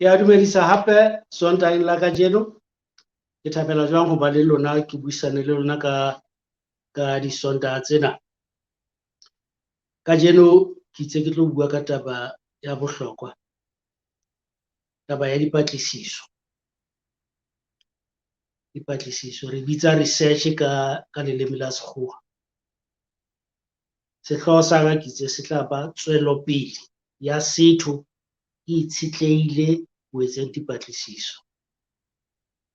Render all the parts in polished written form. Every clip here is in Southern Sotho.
Ke a dumedisa hape Sontaheng la kajeno. Ke thabela jwang ho ba le lona, ke buisane le lona ka disontaha tsena. Kajeno ke itse ke tlo bua ka taba ya bohlokwa, taba ya dipatlisiso. Dipatlisiso re bitsa research ka leleme la sekgowa. Sehlooho sa ka ke itse se tla ba tswelopele ya setho e itshetlehile ho etseng dipatlisiso.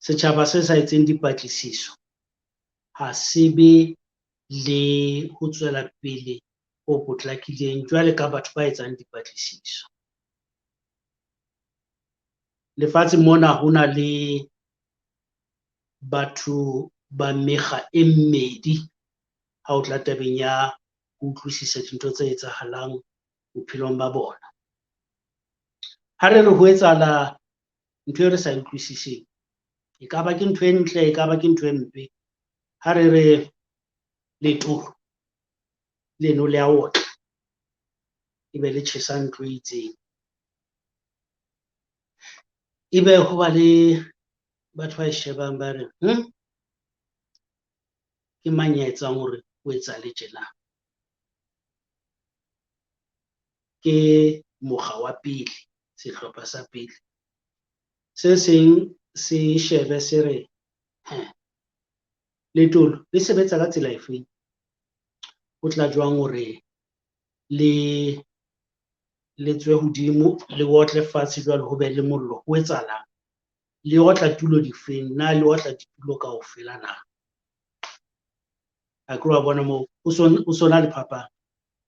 Setjhaba se sa etseng dipatlisiso ha se be le ho tswela pele ho potlakileng jwale ka batho ba etsang dipatlisiso. Lefatshe mona ho na le batho ba mekga e mmedi ha o tla tabeng ya ho utlwisisa dintho tse etsahalang bophelong ba bona. Ha re re ho etsahala ntho e re sa utlwisiseng, e ka ba ke ntho e ntle, e ka ba ke ntho e mpe. Ha re re letolo leno le a otla, ebe le tjhesa ntlo e itseng, ebe ho ba le batho ba e shebang ba re ke mang ya etsang hore o etsahale tjena? Ke mokga wa pele, sehlopha sa pele. Se seng se shebe se re letolo le sebetsa ka tsela efeng? Ho tla jwang hore le tswe hodimo le otle fatshe jwale ho be le mollo, ho etsahalang? Le otla tulo difeng? Na le otla ditulo kaofela na? Akere wa bona moo ho sona le phapang.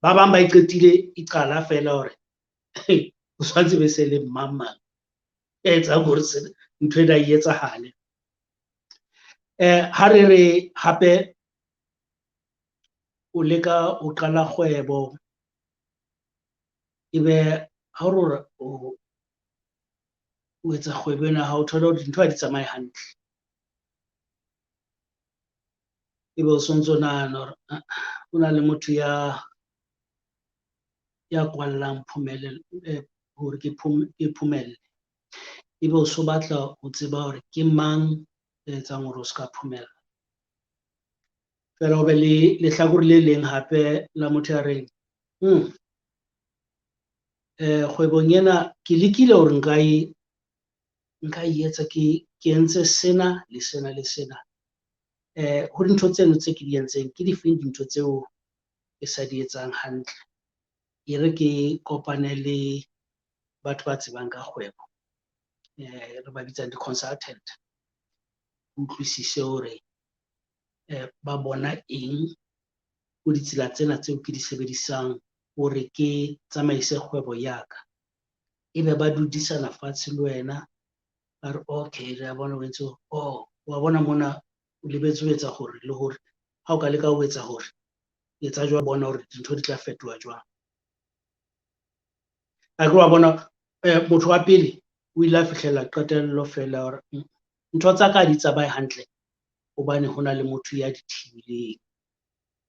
Ba bang ba e qetile e qala feela hore o tshwantse be se le mang mang ya etsang hore ntho ena e etsahale. Ha re re hape o leka ho qala kgwebo, ebe ha o re o etsa kgwebo ena ha o thole hore dintho ha di tsamaye hantle, ebe o sontso o nahana hore ho na le motho ya kwallang hore ke phomelle, ebe o so batla ho tseba hore ke mang ya etsang hore o ska phomella. Feela ho be le lehlakore le leng hape la motho ya reng kgwebong ena ke lekile hore nka e etsa, ke entse sena le sena le sena. Ho dintho tseno tse ke di entseng, ke difeng dintho tseo ke sa di etsang hantle? E re ke kopane le batho ba tsebang ka kgwebo, re ba bitsang di-consultant, utlwisise hore ba bona eng ho ditsela tsena tseo ke di sebedisang hore ke tsamaise kgwebo ya ka. Ebe ba dudisana fatshe le wena, ba re okay re a bona o entse, oh wa bona mona o lebetse ho etsa hore le hore, ha o ka leka ho etsa hore, etsa jwang, bona hore dintho di tla fetoha jwang. Akere wa bona motho wa pele o ile a fihlela qetello feela hore ntho tsa ka ha di tsamaye hantle hobane ho na le motho ya di thibileng,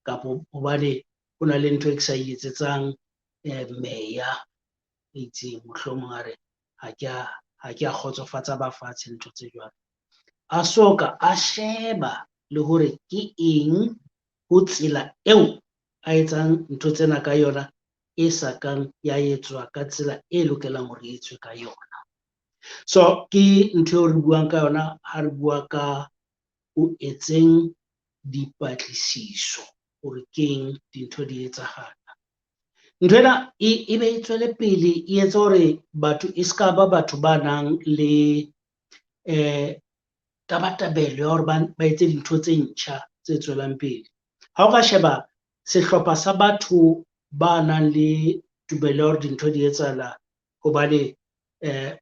kapo hobane ho na le ntho e ke sa e etsetsang meya e itseng, mohlomong a re ha ke a kgotsofatsa ba fatshe, ntho tse jwalo. A soka a sheba le hore ke eng ho tsela eo a etsang ntho tsena ka yona e sa kang ya etswa ka tsela e lokelang hore e etswe ka yona. So ke ntho eo re buang ka yona ha re bua ka ho etseng dipatlisiso hore keng dintho di etsahala. Ntho ena e be e tswele pele e etse hore batho e ska ba batho ba nang le tabatabelo ya hore ba etse dintho tse ntjha tse tswelang pele. Ha o ka sheba sehlopha sa batho ba nang le tumelo ya hore dintho di etsahala hobane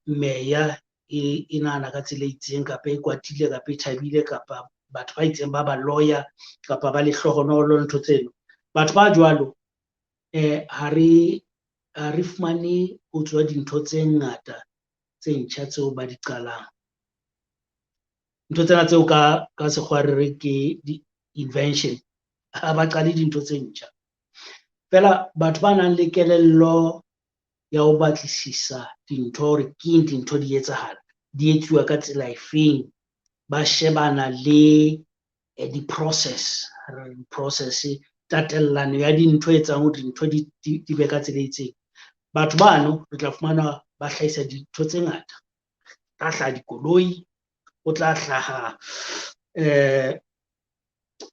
meya e nahana ka tsela e itseng, kapa e kwatile, kapa e thabile, kapa batho ba itseng ba ba loya, kapa ba lehlohonolo, ntho tseno. Batho ba jwalo ha re fumane ho tswa dintho tse ngata tse ntjha tseo ba di qalang. Ntho tsena tseo ka sekgowa re re ke di-invention, ha ba qale dintho tse ntjha. Feela batho ba nang le kelello ya ho batlisisa dintho hore ke eng dintho di etsahala, di etsuwa ka tsela efeng, ba shebana le di-process, process tatellano ya dintho e etsang hore dintho di be ka tsela e itseng. Batho bano re tla fumana ba hlahisa dintho tse ngata, tla hlaha dikoloi, o tla hlaha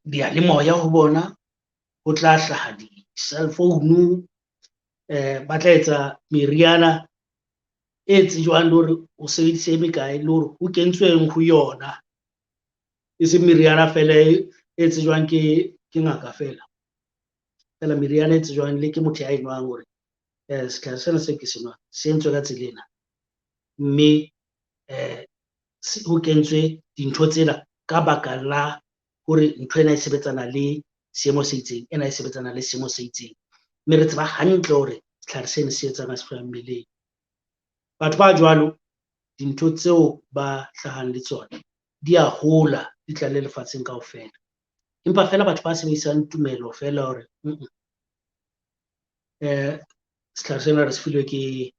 diyalemoya ho bona, ho tla hlaha di-cell phone, ba tla etsa meriana e tsejwang le hore o sebedise e mekae le hore ho kentsweng ho yona, e seng meriana fela e tsejwang ke ngaka fela, fela meriana e tsejwang le ke motho ya e nwang hore setlhare sena se ke se nwang se entswe ka tsela ena, mme ho kentswe dintho tsena ka baka la hore ntho ena e sebetsana le seemo se itseng, ena e sebetsana le seemo se itseng, mme re tseba hantle hore setlhare seno se etsang ha se fihla mmeleng. Batho ba jwalo dintho tseo ba hlahang le tsona di a hola, di tlale lefatsheng kaofela, empa fela batho ba sebedisang tumelo fela hore setlhare sena re se filwe ke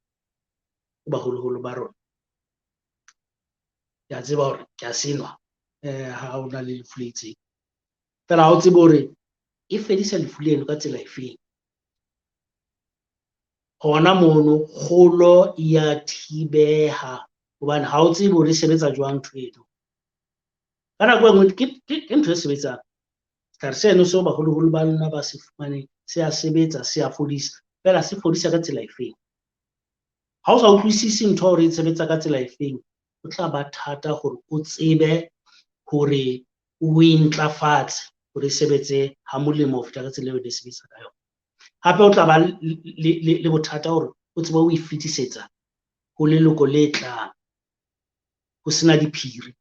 baholoholo ba rona, ke a tseba hore ke a senwa ha o na le lefu le itseng, fela ha o tsebe hore e fedisa lefu leno ka tsela efeng. Hona mono kgolo ya thibeha hobane ha o tsebe hore e sebetsa jwang ntho eno. Ka nako e nngwe ke ntho e sebetsang, setlhare seno seo baholoholo ba lona ba se fumaneng se a sebetsa, se a fodisa, fela se fodisa ka tsela efeng. Ha o sa utlwisise ntho hore e sebetsa ka tsela efeng, ho tla ba thata hore o tsebe hore o e ntlafatse hore e sebetse ha molemo ho feta ka tsela eo e sebetsa ka yona. Hape o tla ba le bothata hore o tsebe ho e fetisetsa ho leloko le tlang ho sena diphiri.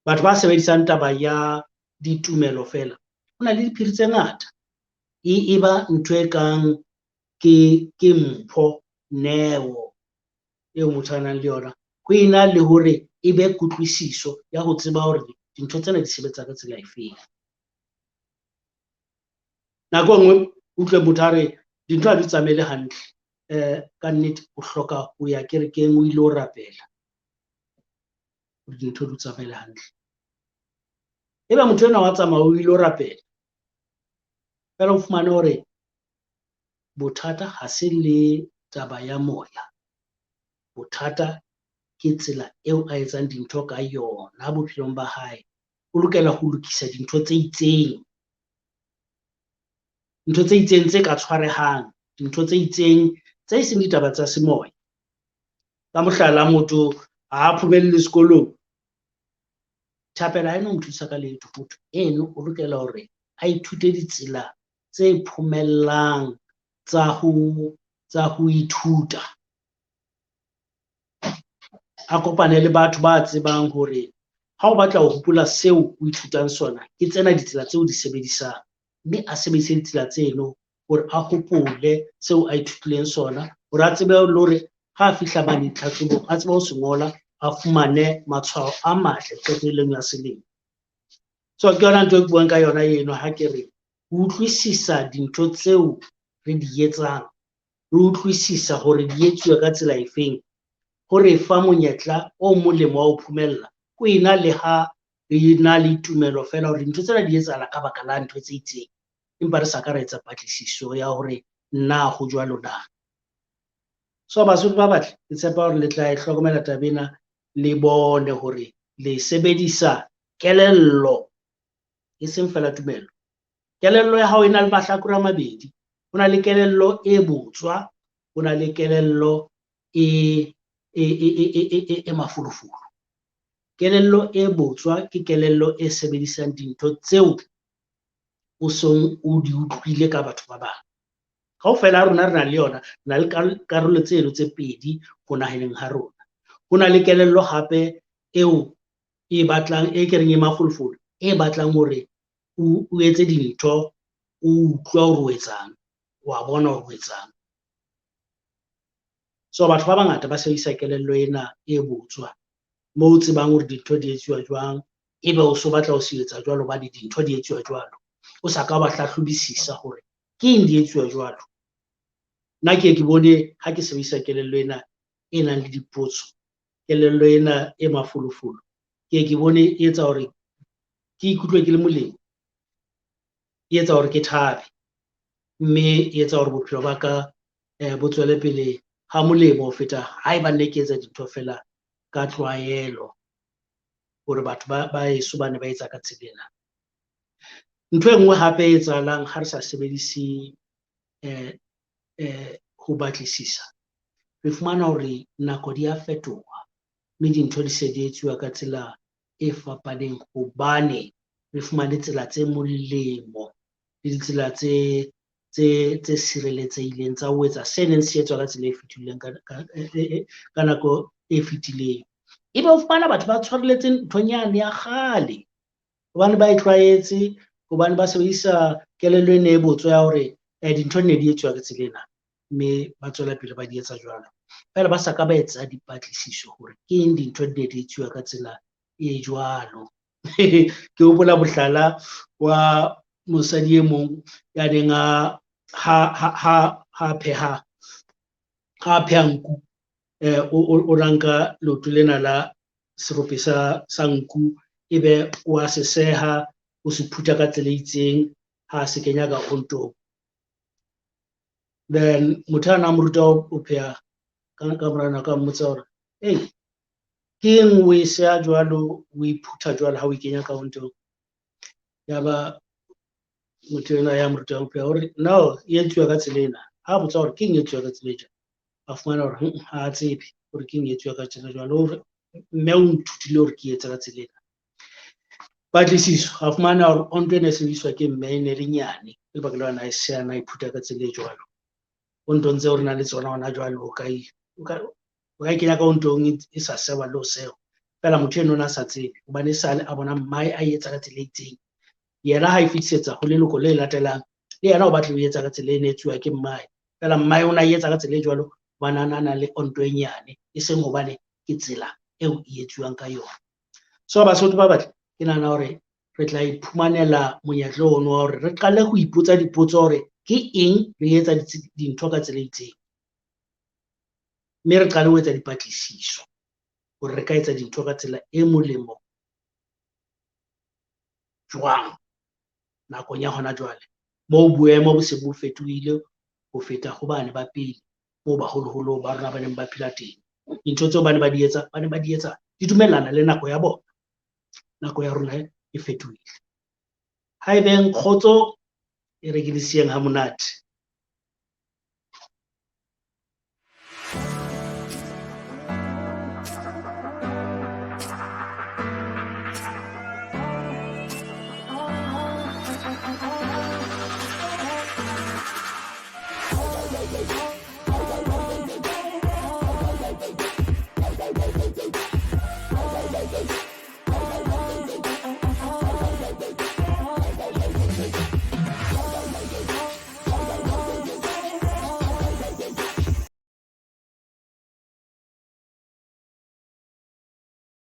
Batho ba sebedisang taba ya ditumelo fela, ho na le diphiri tse ngata, e ba ntho e kang ke mpho, neo eo motho a nang le yona, ho ena le hore e be kutlwisiso ya ho tseba hore dintho tsena di sebetsa ka tsela efeng. Nako e nngwe utlwe motho a re dintho ha di tsamaele hantle, ka nnete o hloka ho ya kerekeng o ile ho rapela hore dintho di tsamaele hantle. Ebe motho enwa wa tsamaya o ile ho rapela, fela o fumane hore bothata ha se le taba ya moya, bothata ke tsela eo a etsang dintho ka yona bophelong ba hae. O lokela ho lokisa dintho tse itseng, ntho tse itseng tse ka tshwarehang, dintho tse itseng tse seng ditaba tsa semoya. Ka mohlala, motho ha a phomelle sekolong, thapelo ha eno mo thusa ka letho. Motho eno o lokela hore a ithute ditsela tse phomellang tsa ho ithuta, a kopane le batho ba tsebang hore ha o batla ho hopola seo o ithutang sona, ke tsena ditsela tseo di sebedisang, mme a sebedise ditsela tseno hore a hopole seo a ithutileng sona, hore a tsebe le hore ha a fihla mane tlhahlobong a tsebe ho se ngola, a fumane matshwao a matle qetellong ya selemo. So ke yona ntho e ke buang ka yona eno ha ke re ho utlwisisa dintho tseo re di etsang, re utlwisisa hore di etsuwa ka tsela efeng, ho re fa monyetla o molemo wa ho phomella, ho ena le ha re na le tumelo fela hore dintho tsena di etsahala ka baka la ntho tse itseng, empa re sa ka ra etsa patlisiso ya hore na ho jwalo na. So Basotho ba batle, ke tshepa hore le tla e hlokomela taba ena, le bone hore le sebedisa kelello e seng fela tumelo. Kelello ya hao e na le mahlakore a mabedi, ho na le kelello e botswa, ho na le kelello e mafolofolo. Kelello e botswa ke kelello e sebedisang dintho tseo o seng o di utlwile ka batho ba bang. Kaofela ha rona re na le yona, re na le karolo tseno tse pedi ho nahaneng ha rona. Ho na le kelello hape eo e batlang, e ke reng e mafolofolo, e batlang hore o etse dintho, o utlwa hore o etsang, wa bona hore o etsang. So batho ba bangata ba sebedisa kelello ena e botswa, moo o tsebang hore dintho di etsuwa jwang, ebe o so batla ho se etsa jwalo hobane dintho di etsuwa jwalo, o sa ka wa hlahlobisisa hore ke eng di etsuwa jwalo. Nna ke ye ke bone ha ke sebedisa kelello ena e nang le dipotso, kelello ena e mafolofolo, ke ye ke bone e etsa hore ke ikutlwe ke le molemo, e etsa hore ke thabe, mme e etsa hore bophelo ba ka bo tswele pele ha molemo ho feta haeba nne ke etsa dintho fela ka tlwaelo hore batho ba heso ba ne ba etsa ka tsela ena. Ntho e nngwe hape e etsahalang ha re sa sebedise ho batlisisa, re fumana hore nako di a fetoha mme dintho di se di etsuwa ka tsela e fapaneng hobane re fumane tsela tse molemo le ditsela tse sireletsehileng tsa ho etsa se neng se etswa ka tsela e fetileng ka nako e fetileng. Ebe o fumana batho ba tshwarelletseng nthonyane ya kgale hobane ba e tlwaetse, hobane ba sebedisa kelello ena e botswa ya hore dintho di ne di etsuwa ka tsela ena, mme ba tswela pele ba di etsa jwalo. Feela ba sa ka ba etsa dipatlisiso hore ke eng dintho di ne di etsuwa ka tsela e jwalo. Ke hopola mohlala wa mosadi e mong ya neng a ha pheha nku, o nka leoto lena la serope sa nku, ebe o a se seha, o se phutha ka tsela e itseng, ha se kenya ka ontong. Then motho a na mo ruta ho pheha ka mora nako a mmotsa hore, "Ei, ke eng o e seha jwalo, o e phutha jwalo ha o e kenya ka ontong?" Yaba motho enwa ya mo rutang ho pheha o re, "No, e etsuwa ka tsela ena." Ha botsa hore ke eng e etsuwa ka tsela e jwalo, a fumana hore ha a tsebe hore ke eng e etsuwa ka tsela e jwalo. Hore mme o nthutile hore ke etse ka tsela ena. Patlisiso a fumana hore onto ena e sebediswa ke mme e ne le nyane, ke lebaka la hore na e seha, na e phutha ka tsela e jwalo. Ontong tseo re nang le tsona hona jwale o ka e kenya ka ontong e sa sewa le ho sewa. Feela motho eno o ne a sa tsebe hobane esale a bona mmae a etsa ka tsela e itseng. Yena ha e fetisetsa ho leloko le latelang, le yena o batla ho etsa ka tsela e ne etsuwa ke mmae. Feela mmae o na e etsa ka tsela e jwalo hobane a na le onto e nyane, e seng hobane ke tsela eo e etsuwang ka yona. So Basotho ba batle, ke nahana hore re tla iphumanela monyetla ono wa hore re qale ho ipotsa dipotso hore ke eng re etsa dintho ka tsela e itseng, mme re qale ho etsa dipatlisiso hore re ka etsa dintho ka tsela e molemo jwang nakong ya hona jwale, moo boemo bo se bo fetohile ho feta ho bane ba pele, moo baholoholo ba rona ba neng ba phela teng. Dintho tseo ba ne ba di etsa, ba ne ba di etsa di dumellana le nako ya bona. Nako ya rona e fetohile. Ha e beng kgotso, e re ke le siyeng ha monate.